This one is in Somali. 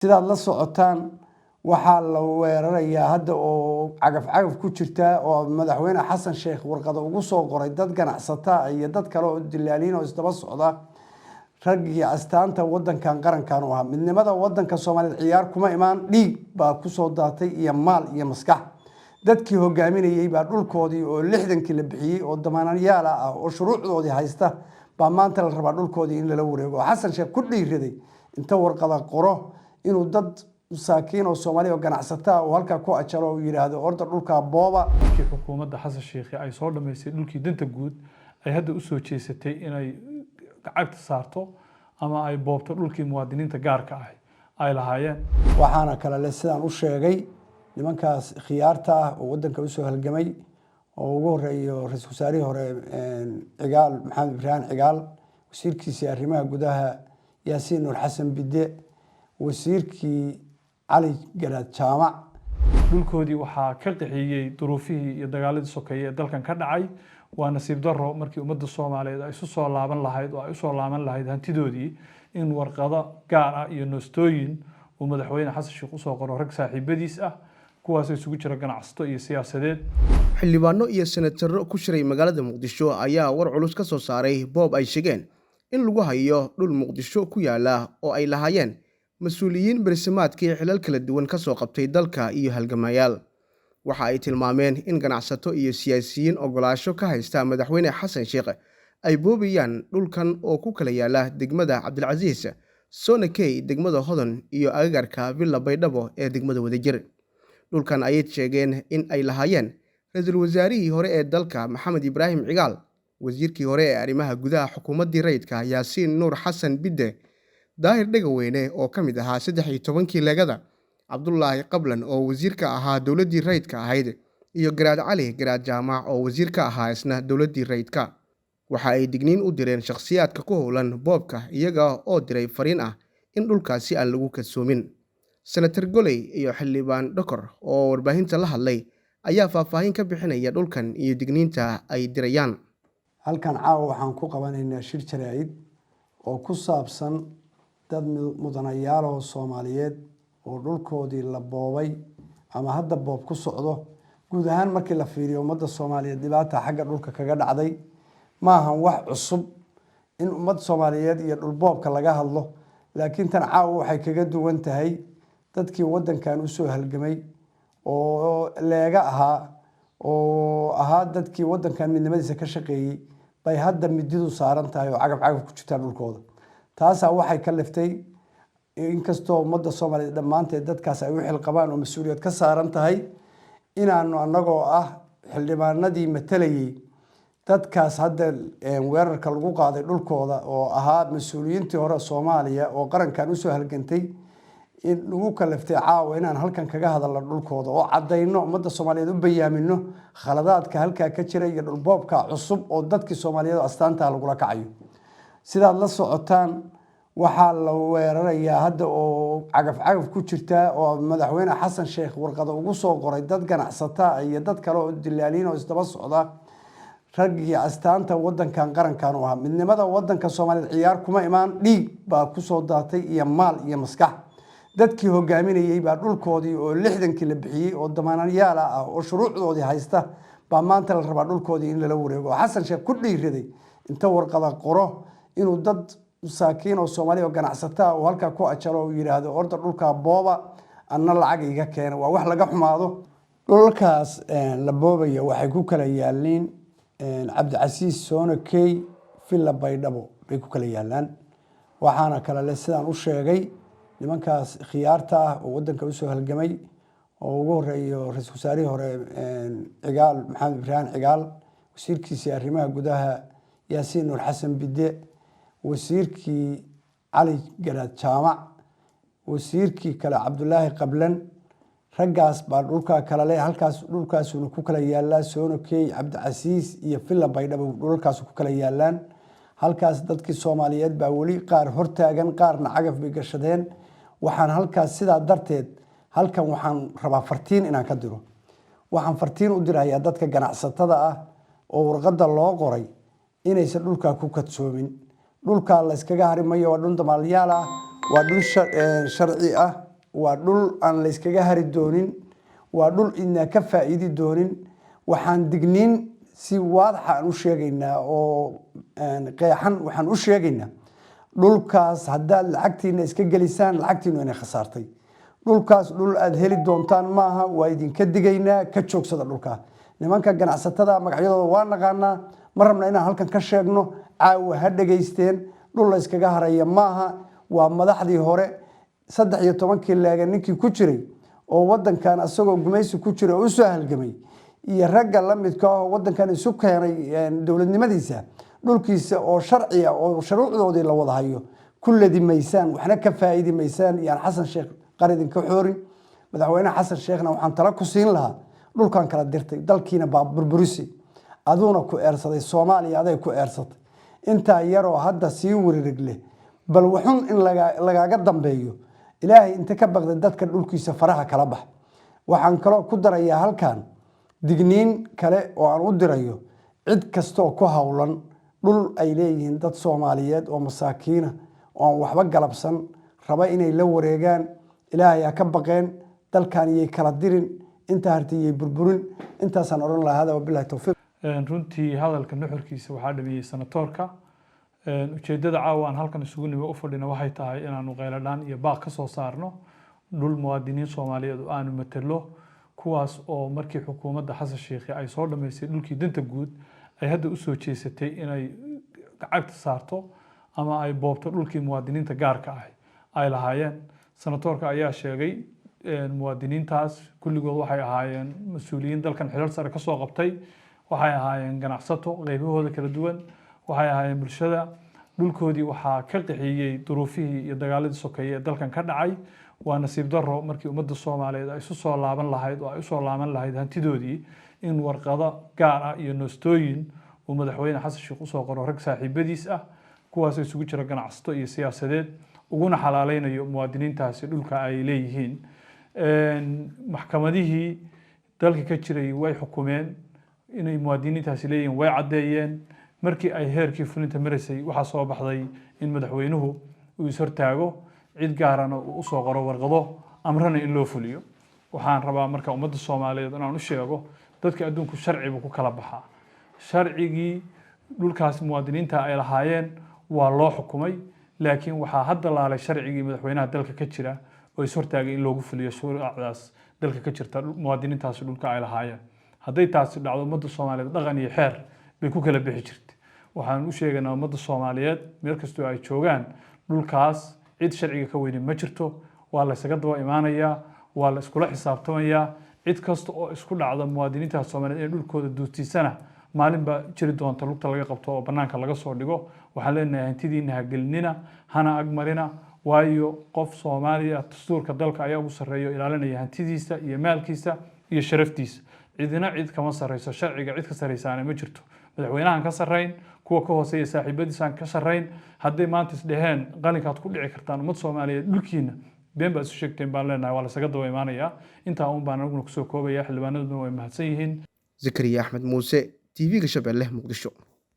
Sidaad la socotaan, waxaa la weerarayaa hadda oo cagaf cagaf ku jirta oo Madaxweyne Xasan Sheekh warqado ugu soo qoray dad ganacsata iyo dad kale oo dilaaliin oo isdaba socda, raggii astaanta wadankan, qarankan u ahaa. Midnimada wadanka Soomaaliyeed ciyaar kuma imaan, dhiig baa kusoo daatay iyo maal iyo maskax. Dadkii hogaaminayey baa dhulkoodii oo 60-kii la bixiyey oo damaanyaala ah oo shuruucdoodii haysta baa maanta la rabaa dhulkoodii in lala wareego, oo Xasan Sheekh ku dhiiraday inta warqada qoro inuu dad masaakiin oo Soomaaliya oo ganacsataa uu halkaa ku ajalo oo yidhaahdo: "Orda, dhulkaa booba." Markii xukuumadda Xasan Sheikhi ay soo dhammaysay dhulkii danta guud, ay hadda usoo jeesatay inay cagta saarto ama ay boobto dhulkii muwaadiniinta gaarka ah ay lahaayeen. Waxaana kale le, sidaan u sheegay, nimankaas khiyaarta ah oo wadanka usoo halgamay, oo ugu horeeyo ra-iisul wasaarihii hore Cigaal, Maxamed Ibraahim Cigaal, wasiirkiisii arrimaha gudaha Yaasiin Nuur Xasan Bide, wasiirkii Cali Garaad Jaamac. Dhulkoodii waxaa ka qixiyey duruufihii iyo dagaaladii sokeeye ee dalkan ka dhacay. Waa nasiib darro, markii ummadda Soomaaliyeed ay isu soo laaban lahayd oo ay usoo laaban lahayd hantidoodii, in warqado gaar ah iyo noostooyin uu Madaxweyne Xasan Sheekh usoo qoro rag saaxiibadiis ah, kuwaasoo isugu jira ganacsato iyo siyaasadeed. Xildhibaano iyo senataro ku shiray magaalada Muqdisho ayaa war culus ka soo saaray boob ay sheegeen in lagu hayo dhul Muqdisho ku yaala oo ay lahaayeen mas-uuliyiin bersamaadkii xilal kala duwan ka soo qabtay dalka iyo halgamayaal. Waxa ay tilmaameen in ganacsato iyo siyaasiyiin ogolaasho ka haysta Madaxweyne Xasan Sheekh ay boobayaan dhulkan oo ku kala yaala degmada Cabdilcasiis, Soonakey, degmada Hodan iyo agagarka Villa Baydhabo ee degmada Wadajir. Dhulkan ayay sheegeen in ay lahaayeen ra-iisul wasaarihii hore ee dalka Maxamed Ibraahim Cigaal, wasiirkii hore ee arrimaha gudaha xukuumaddii rayidka Yaasiin Nuur Xasan Bidde, Daahir Dhegaweyne oo ka mid ahaa 13-kii leegada, Cabdulaahi Qablan oo wasiir ka ahaa dowladdii rayidka ahayd, iyo Garaad Cali Garaad Jaamac oo wasiir ka ahaa isna dowladdii rayidka. Waxa ay digniin u direen shakhsiyaadka ku howlan boobka, iyaga oo diray fariin ah in dhulkaasi aan lagu kadsoomin. Senator Goley iyo Xildhibaan Dhokor oo warbaahinta la hadlay ayaa faahfaahin ka bixinaya dhulkan iyo digniinta ay dirayaan. Halkan caawa waxaan ku qabanaynaa shir jaraa'id oo ku saabsan dad mudanayaaloo Soomaaliyeed oo dhulkoodii la boobay ama hadda boob ku socdo. Guud ahaan markii la fiiriyo ummadda Soomaaliyeed, dhibaata xagga dhulka kaga dhacday. Maahan wax cusub in ummad Soomaaliyeed iyo dhulboobka laga hadlo, laakiin tan caawa waxay kaga duwan tahay dadkii wadankan usoo halgamay oo leega ahaa, oo ahaa dadkii wadankan midnimadiisa ka shaqeeyey, bay hadda mididu saaran tahay oo cagaf cagaf ku jirtaa dhulkooda. Taasaa waxay ka liftay, inkastoo ummadda Soomaaliyeed dhammaanteed dadkaas ay u xilqabaan oo mas-uuliyad ka saaran tahay, inaanu annagoo ah xildhibaanadii matalayey dadkaas hadda weerarka lagu qaaday dhulkooda, oo ahaa mas-uuliyiintii hore Soomaaliya oo qarankan usoo halgantay, in lagu kaliftay caawa inaan halkan kaga hadalno dhulkooda oo caddayno, ummadda Soomaaliyeed u bayaamino khaladaadka halkaa ka jira iyo dhulboobka cusub oo dadkii Soomaaliyeed oo astaantaa lagula kacayo. Sidaad la socotaan, waxaa la weerarayaa hadda oo cagaf cagaf ku jirta oo Madaxweyne Xasan Sheekh warqado ugu soo qoray dad ganacsata iyo dad kale oo dilaaliin oo isdaba socda, raggii astaanta wadankan, qarankan u ahaa. Midnimada wadanka Soomaaliyeed ciyaar kuma imaan, dhiig baa kusoo daatay iyo maal iyo maskax. Dadkii hogaaminayey baa dhulkoodii oo 60-kii la bixiyey oo damaanyaala ah oo shuruucdoodii haysta baa maanta la rabaa dhulkoodii in lala wareego, oo Xasan Sheekh ku dhiiraday inta warqada qoro inuu dad masaakiin oo Soomaaliya oo ganacsataa uu halkaa ku ajalo oo yidhaahdo: "Orda, dhulkaa booba, anna lacag iga keena." Waa wax laga xumaado. Dhulalkaas la boobaya waxay ku kala yaaliin Cabdicasiis, Soonakey, Villa Baydhabo bay ku kala yaalaan. Waxaana kale le, sidaan u sheegay, nimankaas khiyaarta ah oo wadanka usoo halgamay, oo ugu horeeyo ra-iisul wasaarihii hore Cigaal, Maxamed Ibraahim Cigaal, wasiirkiisii arrimaha gudaha Yaasiin Nuur Xasan Bide, wasiirkii Cali Garaad Jaamac, wasiirkii kale Cabdulaahi Qablan. Raggaas baa dhulkaa kale le. Halkaas dhulkaasuna ku kala yaalaa Soonakey, Cabdicasiis iyo Villa Baydhabo dhulalkaas ku kala yaalaan. Halkaas dadkii Soomaaliyeed baa weli qaar hortaagan, qaarna cagaf bay gashadeen. Waxaan halkaas sidaa darteed halkan waxaan rabaa fartiin inaan ka diro. Waxaan fartiin u dirayaa dadka ganacsatada ah oo warqadda loo qoray inaysan dhulkaa ku kadsoomin. Dhulkaa la yskaga hari mayo. Waa dhul damaalyaal ah, waa dhul sharci ah. Waa dhul aan layskaga hari doonin, waa dhul idnaa ka faa'iidi doonin. Waxaan digniin si waadaxa aan u sheegaynaa oo qeexan, waxaan u sheegaynaa dhulkaas haddaad lacagtiina iska gelisaan, lacagtiinu inay khasaartay. Dhulkaas dhul aada heli doontaan maaha. Waa idinka digaynaa, ka joogsada dhulkaa. Nimanka ganacsatada magacyadooda waa naqaanaa, ma rabna inaan halkan ka sheegno. Caawa ha dhegaysteen, dhul la yskaga haraya maaha. Waa madaxdii hore, 13-kii leega ninkii ku jiray oo wadankan asagoo gumaysi ku jira oo usoo halgamay iyo ragga la midka oo wadankan isu keenay dowladnimadiisa, dhulkiisa oo sharciya oo shuruucdoodii la wada hayo ku ladi maysaan, waxna ka faa'iidi maysaan. Yaan Xasan Sheekh qar idinka xoorin. Madaxweyne Xasan Sheekhna waxaan tala ku siin lahaa: dhulkan kala dirtay, dalkiina baa burburisi, aduuna ku eersaday, Soomaaliya aday ku eersatay. Intaa yaroo hadda sii wiririg leh, bal waxun in lagaaga dambeeyo. Ilaahay inta ka baqday, dadka dhulkiisa faraha kala bax. Waxaan kaloo ku darayaa halkan digniin kale oo aan u dirayo cid kastaoo ku howlan dhul ay leeyihiin dad Soomaaliyeed oo masaakiina oo aan waxba galabsan, raba inay la wareegaan. Ilaahay ha ka baqeen, dalkan iyay kala dirin, intaa hartay iyay burburin. Intaasaan odhan lahaa. Hada wabilahi towfiiq. Runtii hadalka nuxurkiisa waxaa dhamiyey senatoorka. Ujeeddada caawa aan halkan isugu nimi u fadhina waxay tahay inaanu qayladhaan iyo baaq ka soo saarno dhul muwaadiniin Soomaaliyeed oo aanu matalo, kuwaas oo markii xukuumadda Xasan Sheikhi ay soo dhammaysay dhulkii danta guud, ay hadda usoo jeesatay inay cagta saarto ama ay boobto dhulkii muwaadiniinta gaarka ah ay lahaayeen. Senatoorka ayaa sheegay muwaadiniintaas kulligood waxay ahaayeen mas-uuliyiin dalkan xilal sare ka soo qabtay, waxay ahaayeen ganacsato qeybahooda kala duwan, waxay ahaayeen bulshada. Dhulkoodii waxaa ka qixiyey duruufihii iyo dagaaladii sokeeye ee dalkan ka dhacay. Waa nasiib darro markii ummadda Soomaaliyeed ay isu soo laaban lahayd oo ay usoo laaban lahayd hantidoodii, in warqado gaar ah iyo noostooyin uu madaxweyne Xasan Sheekh usoo qoro rag saaxiibadiis ah, kuwaasoo isugu jira ganacsato iyo siyaasadeed, uguna xalaaleynayo muwaadiniintaasi dhulka ay leeyihiin. Maxkamadihii dalka ka jiray way xukumeen inay muwaadiniintaasi leeyihiin, way caddeeyeen. Markii ay heerkii fulinta maraysay, waxaa soo baxday in madaxweynuhu uu ishortaago, cid gaarana uu usoo qoro warqado, amrana in loo fuliyo. Waxaan rabaa marka ummadda Soomaaliyeed inaan u sheego, dadka adduunku sharci buu ku kala baxaa. Sharcigii dhulkaas muwaadiniinta ay lahaayeen waa loo xukumay, laakiin waxaa hadda laalay sharcigii madaxweynaha dalka ka jira oo ishortaagay in loogu fuliyo shuruucdaas dalka ka jirta muwaadiniintaasi dhulka ay lahaayeen. Hadday taasi dhacdo, ummadda Soomaaliyeed dhaqan iyo xeer bay ku kala bixi jirtay. Waxaan u sheegaynaa ummadda Soomaaliyeed meel kastoo ay joogaan, dhulkaas cid sharciga ka weyni ma jirto. Waa la ysaga daba imaanayaa, waa la iskula xisaabtamayaa. Cid kasta oo isku dhacda muwaadiniinta Soomaaliyeed inay dhulkooda duutiisana, maalin baa jiri doonta lugta laga qabto oo banaanka laga soo dhigo. Waxaan leenahay, hantidiina ha gelinina, hana agmarina, waayo qof Soomaaliya dastuurka dalka ayaa ugu sarreeya oo ilaalinaya hantidiisa iyo maalkiisa iyo sharaftiisa. Cidina cid kama sarreyso, sharciga cid ka sarreysaana ma jirto. Madaxweynahan ka sarreyn, kuwa ka hooseeya saaxiibadiisaan ka sarreyn. Hadday maanta isdheheen qalinkaad ku dhici kartaan ummad Soomaaliyeed dhulkiina, been baad isu sheegteen baan leenahay. Waa lasaga daba imaanayaa. Intaa uun baan anaguna kusoo koobaya. Xildhibaanaduna way mahadsan yihiin. Zakariya Axmed Muuse, TV-ga Shabeelle, Muqdisho.